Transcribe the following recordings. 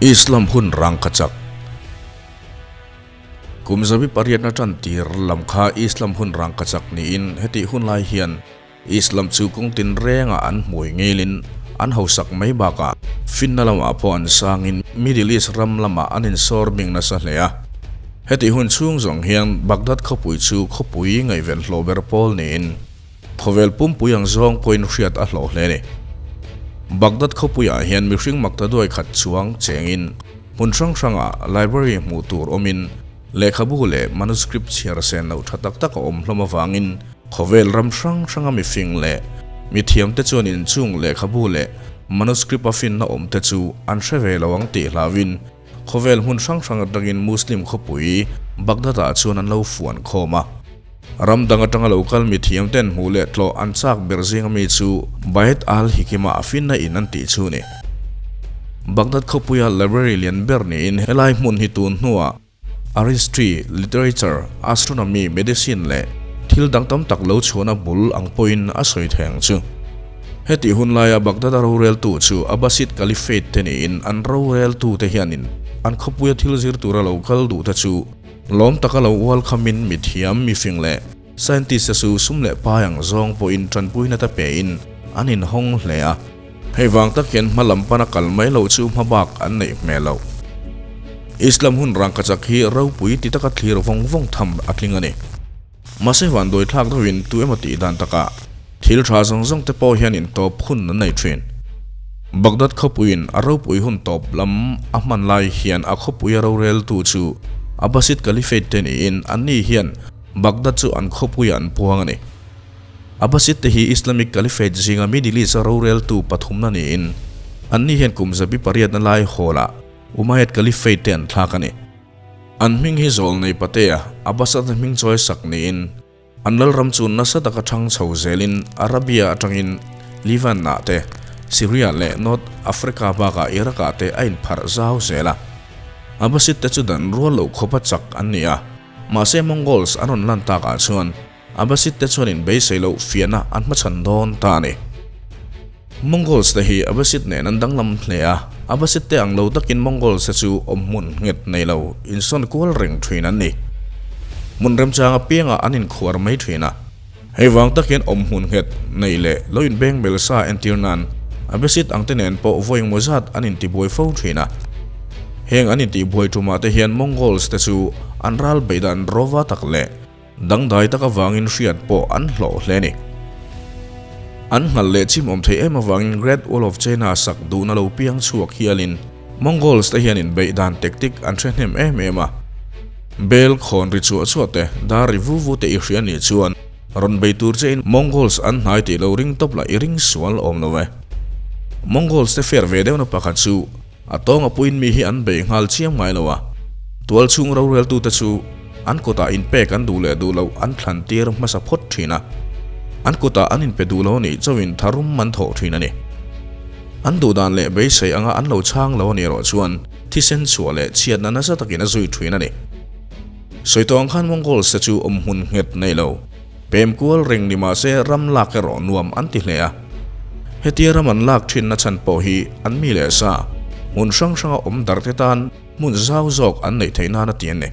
Islam hun rangkachak. Kum zabi pariatna tan tir lam kha Islam hun rangkachak niin hetih hun lai hian Islam chu kawng tinrengah an hmui ngelin an hausak mai bakah finna lamah pawh an sangin Middle East ram lamah an insawr bing nasa hle a. Hetih hun chhung zawng hian Baghdad khawpui chu khawpui ngaihven hlawh ber pawl niin Khawvel pumpui ang zawng pawhin hriat a hlawh hle a ni. Baghdad khawpuiah hian mihring maktaduai khat chuang chengin hmun hrang hrangah library hmuh tur awmin lehkhabu leh manuscript chhiar sen loh tha tak tak a awm hlawm avangin khawvel ram hrang hranga mifing leh mithiamte chuan inchung lehkhabu leh manuscript a finna awmte chu an hre ve lo ang tih hlauhin Khawvel hmun hrang hrang atangin Muslim khawpui Baghdad-ah chuan an lo fuan khawm a. Ram dang atanga lo kal mithiam ten hmuh leh tlawh an chak ber zinga mi chu Bayt al-Hikima a finna in an tih chu ni. Baghdad khawpuia library lian ber niin helai hmun hi tun hnuah Artistry, literature, astronomy, medicine leh thil dang tam tak lo chhuahna bul ang pawhin a sawi thei ang chu. Hetih hun laia Baghdad-a roreltu chu Abbasid Caliphate te niin an roreltute hianin an khawpuia thil zir tura lo kal duhte chu lawm taka lo ual khamin mithiam, mifing leh scientist te chu sum leh pai ang zawng pawhin tanpuina te pein an inhawng hle a. Hei vang tak hian hma lam pana kal mai loh chu hmabak an neih hmel lo. Islam hun rangkachak hi ropui ti taka thlir vawng vawng tham a tling a ni. Mahse vanduai thlak deuhin tu emaw tih dan takah thil tha zawng zawng te pawh hian intawp hun an nei thin. Baghdad khawpuiin a ropui hun tawp lam a hman lai hian a khawpuia roreltu chu Abbasid Caliphate te niin anni hian Baghdad chu an khawpuiah an puang a ni. Abbasid te hi Islamic Caliphate zinga Middle East-a roreltu pathumna niin, anni hian kum 800 na lai hawlah Umayyad Caliphate te an thlak a ni. An hming hi Zawlnei Patea, Abbasad-a hming chawi sak niin, an lalram chu nasa taka thang chho zelin Arabia atangin Levant-ah te, Syria leh North Africa bakah Iraq-ah te a inpharh zau zel a. Abbasid te chu dan rual loh khawpa chak an ni a, mahse Mongols an rawn lan takah chuan Abbasid te chuan in beisei loh fiahna an hmachhan dawn ta a ni. Mongols te hi Abbasid nen an danglam hle a, Abbasid te ang lo takin Mongols te chu awm hmun nghet nei lo insawn kual reng thin an ni. Hmun remchang apiangah an inkhuar mai thin a. Hei vang takin awm hmun nghet nei leh lo inbeng bel sa entir nan Abbasid ang te nen pawh vawi engmaw zat an intibuai fo thin a. Heng an intihbuai tumah te hian Mongols te chu an ral beihdan rawva tak leh Dangdai tak avangin hriat pawh an hlawh hle a ni. An nghalh leh chim awm thei em avangin Great Wall of China sak duhna lo piang chhuak hialin Mongols te hian inbeih dan tactic an hre hnem em em a. Bel khawn ri chuah chuah te, dar ri vu vu te i hria nih chuan rawn bei tur chein Mongols an hnai tih lo ring tawp lah i ring sual awm lo e. Mongols te fair ve deuhna pakhat chu A tawng a puiin mi hi an bei nghal chiam ngai lo a, tual chhung roreltute chu an kutah inpek an duh leh duh loh an thlan tir hmasa phawt thin a, an kutah an inpe duh lo nih chauhin tharum an thawh thin a ni. An duh dan leh beisei anga an lo chhang lo a nih erawh chuan thisen chhuah leh chhiatna nasa takin a zui thin a ni. Sawi tawh ang khan Mongols te chu awm hmun nghet nei lo. Pem kual reng ni mah se ram lak erawh nuam an ti hle a. Hetia ram an lak thinna chhan pawh hi an mi leh sa, hmun hrang hranga awm darte tan hmun zau zawk an neih theih nan a ti a ni.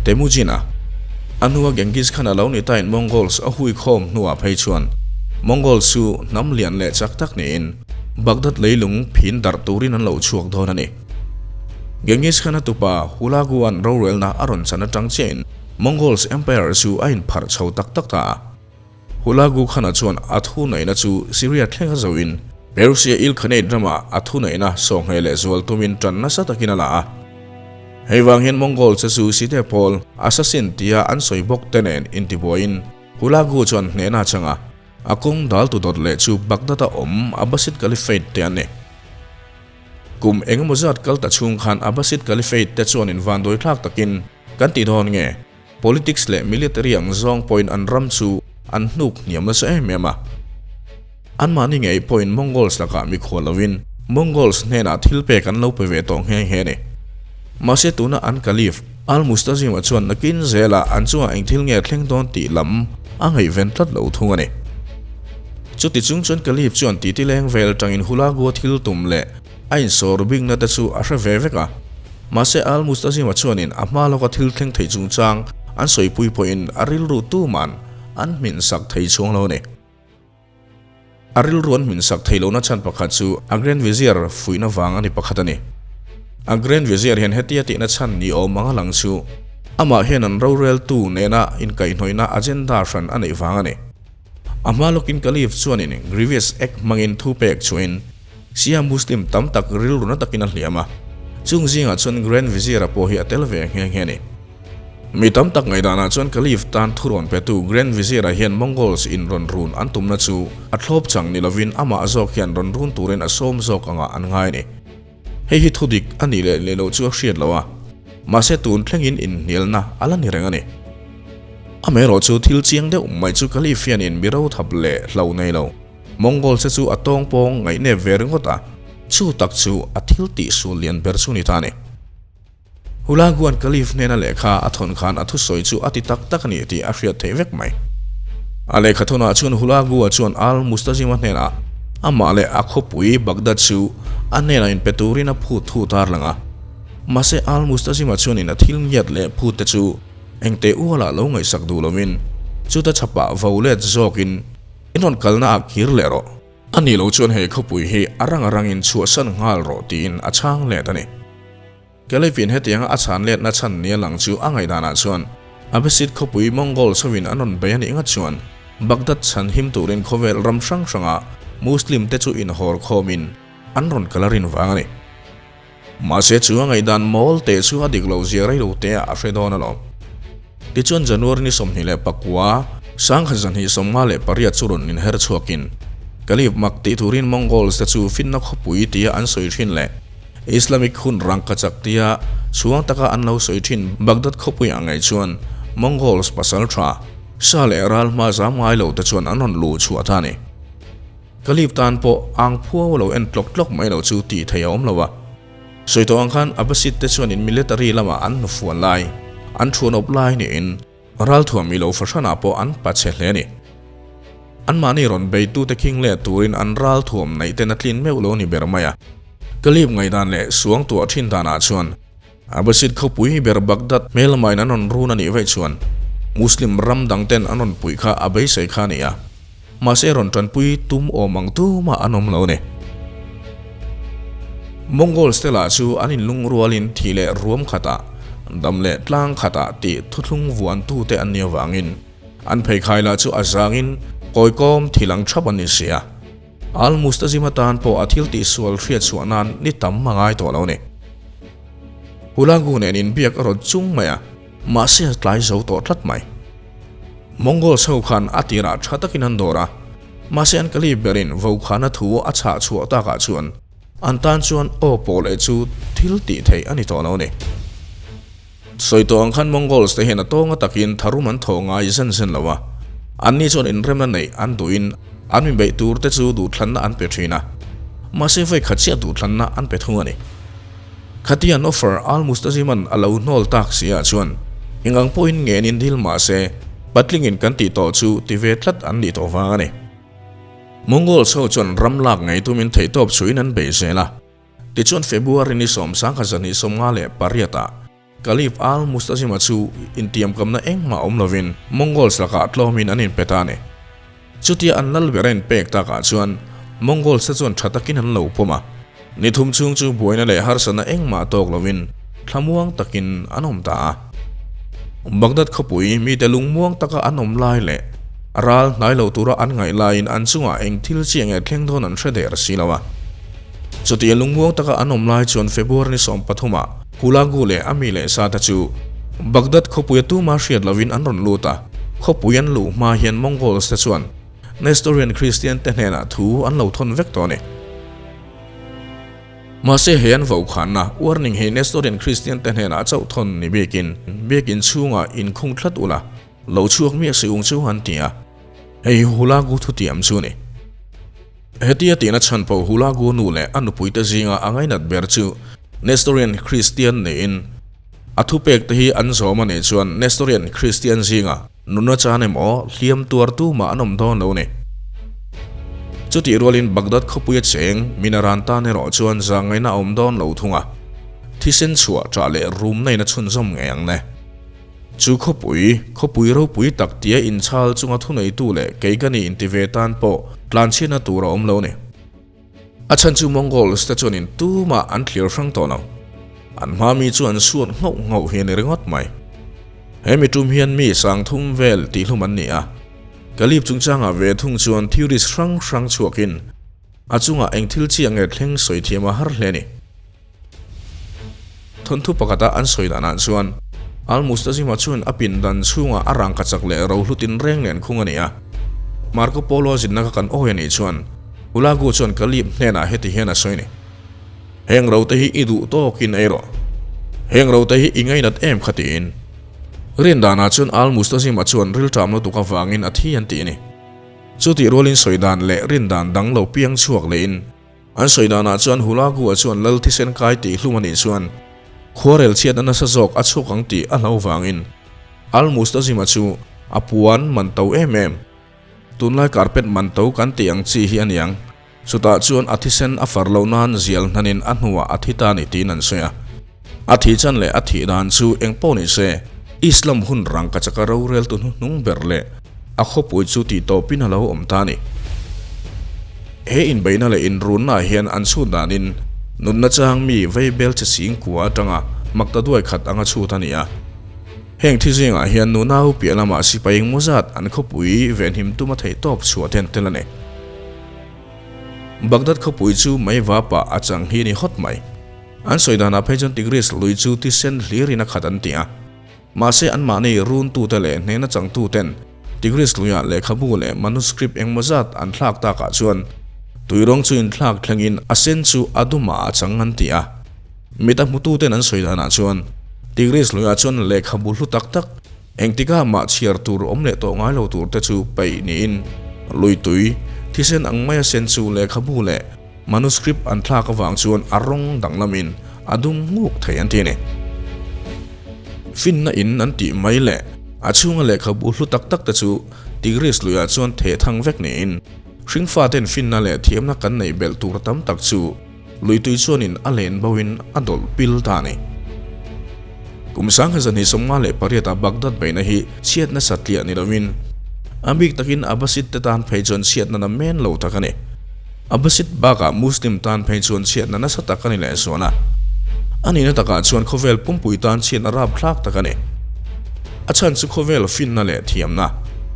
Temujin-a a hnua Genghis Khan a lo ni tain Mongols a hui khawm hnuah phei chuan Mongols chu hnam lian leh chak tak niin Baghdad leilung phin darh turin an lo chhuak dawn a ni. Genghis Khan-a tupa Hulagu-a'n rorelna a rawn chan atang chiahin Mongols Empire chu a inpharh chho tak tak ta a. Hulagu Khana chuan a thuneihna chu Syria thlenga zoin Persia Ilkhanate ramah a thuneihna sawhngheh leh zual tumin tan nasa takin a la a. Hei vang hian Mongols te chu Site pawl, Assassin tia an sawi bawk te nen intibuaiin Hulagu chuan hnehna a chang a, a kawng dal tu dawt leh chu Baghdad-a awm Abbasid Caliphate te an ni. Kum engemaw zat kal ta chhung khan Abbasid Caliphate te chuan invanduai thlak takin Kan tih dawn nge? Politics leh military ang zawng pawhin an ram chu an hnuk hniam nasa em em a. Anmahni ngei pawhin Mongols lakah mikhual lovin Mongols hnenah thil pek an lo pe ve tawh nghe nghe a ni. Mahse tuna an Caliph Al-Mustazim-a chuan nakin zelah an chungah eng thil nge thleng dawn tih lam a ngaihven tlat lo thung a ni. Chuti chung chuan Caliph chuan titi leng vel tangin Hulagu-a thil tum leh. A insawr bikna te chu a hre ve vek a. Mahse Al-Mustazim-a chuanin a hma lawka thil thleng thei chungchang an sawipui pawhin a rilru tuman an hminsak thei chuang lo a ni. A rilru an hminsak thei lohna chhan pakhat chu a Grand Vizier fuihna vang a ni pakhat a ni. A Grand Vizier hian hetia tihna chhan ni awm ang a lang chu amah hian an roreltu nena inkaihhnawihna agenda hran a neih vang a ni. A hma lawkin Caliph chuanin Grievous Act hmangin thu pek chhuahin Shia Muslim tam tak rilru na takin a hliam a, chung zingah chuan Grand Vizier-a pawh hi a tel ve nghe nghe a ni. Mi tam tak ngaihdanah chuan Caliph tan thurawn petu Grand Vizier-a hian Mongols in rawn run an tumna chu a thlawp chang ni lovin amah zawk hian rawn run turin a sawm zawk angah an ngai a ni. Hei hi thudik a nih leh leh loh chu a hriat lo a, mahse tun thlengin inhnialna a la ni reng a ni. Amaherawh chu thil chiang deuh mai chu Caliph hianin mi rothap leh hlo nei lo. Mongol che chu a tawng pawng ngaihnep ve ringawt a, chu tak chu a thil tih sul lian ber chu ni ta a ni. Hulaguan Caliph hnena lehkha a thawn khan a thusawi chu a ti tak tak a ni tih a hriat theih vek mai. A lehkha thawnah chuan Hulagua chuan Al-Mustazima hnenah amah leh a khawpui Baghdad chu a hnenah inpe turin a phut thu tarlang a. Mahse Al-Mustazima chuanin a thil ngiat leh phut te chu engteh ualah lo ngaihsak duh lovin chuta chhapah vo let zawkin In rawn kalna ah kir leh rawh. A nih loh chuan he khawpui hi a rang a rangin chhuahsan nghal rawh tiin a chhang let a ni. Kelevin hetianga a chhan letna chhan nia lang chu a ngaihdanah chuan Abbasid khawpui Mongol chhovin an rawn bei a nih ngat chuan Baghdad chhan him turin khawvel ram hrang hranga Muslim te chu inhawr khawmin an rawn kal a rin vang a ni. Mahse chu a ngaihdan mawl teh chu a dik lo zia rei lo te ah a hre dawn alawm. Tichuan January ni 24, 1958 chu rawn inher chhuakin Caliph mak tih turin Mongols te chu finna khawpui tia an sawi thin leh Islamic hun rangkachak tia chhuang taka an lo sawi thin Baghdad khawpui ah ngei chuan Mongols pasal tha, sa leh ral hma zam ngai lo te chuan an rawn luh chhuah ta a ni. Caliph tan pawh ang phuau lo en tlawk tlawk mai lo chu tih theih a awm lo a. Sawi tawh ang khan Abbasid te chuanin military lamah an hnufuan lai, an thuanawp lai niin ralthuam mi lo fahranah pawh an pache hle a ni. Anmahni rawn beitute khing leh turin an ralthuam neih ten a tlin meuh lo ni ber mai a. Caliph ngaihdan leh suangtuah thin danah chuan Abbasid khawpui ber Baghdad hmelmain an rawn run a nih vaih chuan Muslim ram dang ten an rawn puih kha a beisei kha a ni a. Mahse rawn tanpui tum awm ang tumah an awm lo a ni. Mongols te lah chu an inlungrualin thih leh ruam khatah, dam leh tlang khatah tih thuthlung vuantute an nih avangin an pheikhai lah chu a zangin kawikawm thil ang thap an ni si a. Al-Mustazim atan pawh a thil tihsual hriatchhuah nan ni tam a ngai tawh lo a ni. Hulagu nen inbiak a rawt chung mai a. Mahse a tlai zo tawh tlat mai. Mongols ho khan a tirah tha takin an dawr a, mahse an Caliph berin Vokhana thu a chhah chhuah takah chuan an tan chuan aw pawh leh chu thil tih theih a ni tawh lo a ni. Sawi tawh ang khan Mongols te hian a tawnga takin tharum an thawh ngai zen zen lo a, anni chuan inremna neih an duhin an minbeih tur te chu duhthlanna an pe thin a, mahse vawikhat chiah duhthlanna an pe thung a ni. Khati an offer Al-Mustaziman a lo hnawl tak si ah chuan eng ang pawhin ngen in dil mah se patlingin kan tih tawh chu ti ve tlat an nih tawh vang a ni. Mongols ho chuan ram lak ngei tumin theihtawp chhuihin an bei zel a. Tichuan February ni 1958 ah Caliph Al-Mustazima chu intiamkamna engmah awm lovin Mongols lakah tlawmin an inpe ta a ni. Chutia an lal ber a inpek takah chuan Mongols te chuan tha takin an lo pawm a. Ni thum chhung chu buaina leh harsatna engmah tawk lovin thlamuang takin an awm ta a. Baghdad khawpui mite lungmuang taka an awm lai leh ral hnai lo tura an ngaih laiin an chungah eng thil chiah nge thleng dawn an hre der si lo a. Chutia lungmuang taka an awm lai chuan February ni 13 ah Hulagu leh a mi leh sa te chu Baghdad khawpuia tuma hriat lovin an rawn lut a, khawpui an luh hma hian Mongols te chuan Nestorian Christian te hnenah thu an lo thawn vek tawh a ni. Mahse he an vauhkhanna, warning, hi Nestorian Christian te hnenah chauh thawn ni biakin biakin chhungah inkhung tlat ula lo chhuak miah si ung chu an ti a, hei hi Hulagu thutiam chu a ni. Hetia tihna chhan pawh Hulagu nu leh a nupuite zinga a ngainat ber chu Nestorian Kristian niin a thupek te hi an zawm a nih chuan Nestorian Kristian zinga nuna chan emaw hliam tuar tumah an awm dawn lo a ni. Chutih rualin Baghdad khawpuia cheng minaran tan erawh chuan zahngaihna a awm dawn lo thung a, thisen chhuah ṭah leh rumna in a chhunzawm ngei ang le. Chu khawpui, khawpui ropui tak tia inchhal chunga thuneitu leh kei ka ni inti ve tan pawh tlanchhiatna tur a awm lo ni. A chhan chu Mongols te chuanin tumah an thlir hrang tawh lo. An hma mi chu an suat nghauh nghauh hi a ni ringawt mai. He mi tum hian mi sang thum vel tihhlum an ni a. Kalip chungchangah ve thung chuan theories hrang hrang chhuakin a chungah eng thil chiah nge thleng sawi thiam a har hle a ni. Thawnthu pakhata an sawi danah chuan Al-Mustazima chuan a pindan chhungah a rangkachak leh rohlu tinreng nen khung a ni a. Marco Polo zinna kha kan awi a nih chuan Hulagu chuan Kalip hnenah heti hian a sawi a ni, Heng rote hi i duh tawkin ei rawh. Heng rote hi i ngainat em kha tiin. Rin danah chuan Al-Mustazima chuan rilṭam lutuk avangin a thi an ti a ni. Chutih rualin sawi dan leh rin dan dang lo piang chhuak lehin An sawi danah chuan Hulagu-a chuan lal thisen kai tih hlum a nih chuan khuarel chhiatna nasa zawk a chhuak ang tih a hlo vangin Al-Mustazima chu a puan man to em em. Tunlai carpet man to kan tih ang chi hi a niang. Chutah chuan a thisen a far loh nan zial hnanin a hnuah a thi ta ni tiin an sawi a. A thih chan leh a thih dan chu eng pawh ni se, Islam hun rangkachaka roreltu hnuhnung ber leh a khawpui chu tih tawpin a lo awm ta a ni. He inbeihna leh inrunnaah hian an chhut danin nunna chang mi veibel che sing kua atanga makta duai khat anga chhut a ni a. Heng thi zingah hian nunau piah lamah sipai engmaw zat an khawpui venhim tuma theihtawp chhuah ten tel a ni. Baghdad khawpui chu mei vapah a chang hi a ni hawt mai. An sawi danah phei chuan Tigris lui chu thisen hlirin a khat an ti a. Mahse anmahni runtute leh hnehna changtuten Tigris luiah lehkhabu leh manuscript engmaw zat an thlak takah chuan tui rawng chu inthlak thlengin a sen chu a dumah a chang an ti a. Mit a hmututen an sawi danah chuan Tigris luiah chuan lehkhabu hlu tak tak engtikah mah chhiar tur awm leh tawh ngai lo tur te chu peih niin lui tui thisen ang maia sen chu lehkhabu leh Manuscript an thlak avang chuan a rawng danglamin a dum nguk thei an ti a ni. Finna in an tih mai leh a chhunga lehkhabu hlu tak tak te chu Tigris luiah chuan theh thang vek niin hringfaten finna leh thiamna kan neih belh tur tam tak chu luitui chuanin a len boin a dawlh pil ta a ni. Kum 1958 ah Baghdad beihna hi chhiatna satliah ni loin a bik takin Abbasid te tan phei chuan chhiatna na men lo tak a ni. Abbasid bakah Muslim tan phei chuan chhiatna nasa tak a ni leh zual a. A nihna takah chuan khawvel pumpui tan chhiatna rapthlak tak a ni. A chhan chu khawvel finna leh thiamna,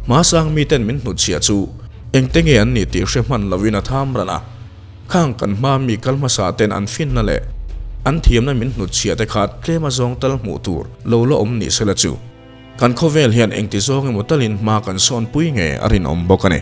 hmasang miten min hnutchhiah chu engte nge an nih tih hre hman loin a tham ran a. Khang kan hma mi kal hmasa ten an finna leh an thiamna min hnutchhiah te kha tlem a zawng tal hmuh tur lo la awm ni sela chu kan khawvel hian engti zawng emaw talin hma kan sawnpui nge a rinawm bawk a ni.